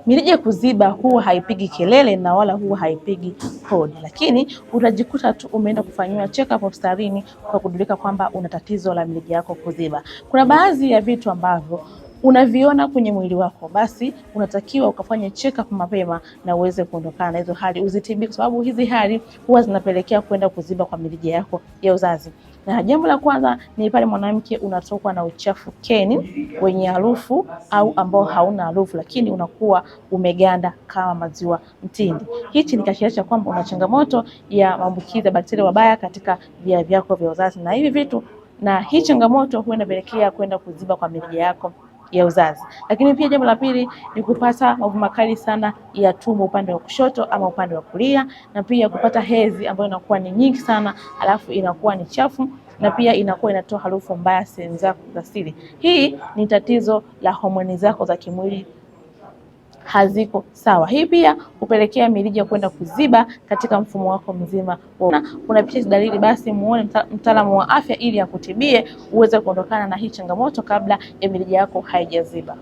Mirija kuziba huwa haipigi kelele na wala huwa haipigi hodi, lakini utajikuta tu umeenda kufanyiwa check up hospitalini kwa kudulika kwamba una tatizo la mirija yako kuziba. Kuna baadhi ya vitu ambavyo unaviona kwenye mwili wako, basi unatakiwa ukafanye check up mapema na uweze kuondokana na hizo hali, uzitibi, kwa sababu hizi hali huwa zinapelekea kwenda kuziba kwa mirija yako ya uzazi. Na jambo la kwanza ni pale mwanamke unatokwa na uchafu keni wenye harufu au ambao hauna harufu, lakini unakuwa umeganda kama maziwa mtindi. Hichi ni kiashiria cha kwamba una changamoto ya maambukizi ya bakteria wabaya katika via vyako vya uzazi, na hivi vitu na hii changamoto huwa inapelekea kwenda kuziba kwa mirija yako ya uzazi. Lakini pia jambo la pili ni kupata maumivu makali sana ya tumbo upande wa kushoto ama upande wa kulia, na pia kupata hedhi ambayo inakuwa ni nyingi sana, alafu inakuwa ni chafu na pia inakuwa inatoa harufu mbaya sehemu zako za siri. Hii ni tatizo la homoni zako za kimwili haziko sawa. Hii pia hupelekea mirija kwenda kuziba katika mfumo wako mzima. Unapitia dalili, basi muone mtaalamu wa afya ili akutibie uweze kuondokana na hii changamoto kabla ya mirija yako haijaziba.